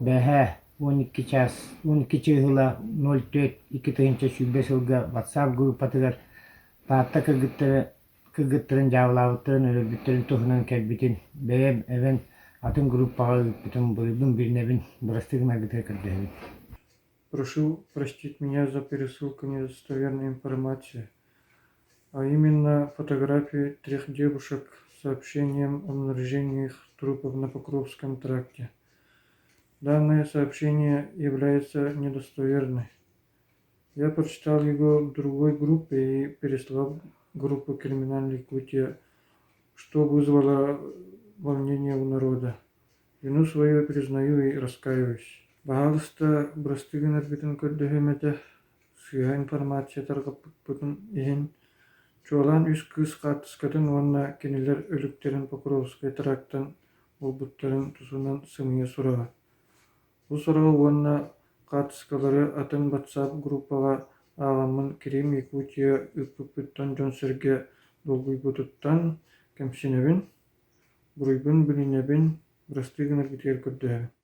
Бэҕэһээ 12 чаас 12 чыыһыла 04 2020 сылга WhatsApp группатыгар Таатта кыргыттара кыргыттарын дьаабылаабыттарын, өлөрбүттэрин туһунан кэлбитин бэйэм эбэн атын группаҕа ыыппытым буруйбун билинэбин, бырастыы гынаргытыгар көрдөһөбүн. Прошу простить меня за пересылку недостоверной информации, а именно фотографии трех девушек с сообщением о обнаружении их трупов на Покровском тракте. Данное сообщение является недостоверным. Я прочитал его в другой группе и переслал в группу «Криминальная Якутия», что вызвало волнение у народа. Вину свою признаю и раскаиваюсь. Баһаалыста, бырастыы гынаргытын көрдөһүөм этэ, сыыһа информация тарҕаппыппытын иһин, чуолаан үс кыыс хаартыскатын уонна кинилэр өлүктэрин Покровскай трактан булбуттарын тусунан сымыйа сураҕа. Бу сураҕы уонна хаартыскалары атын батсаап группаҕа ааҕаммын Крим Якутия ыыппыппыттан дьон-сэргэ долгуйбутуттан кэмсинэбин, буруйбун билинэбин, бырастыы гынаргытыгар көрдөһөбүн.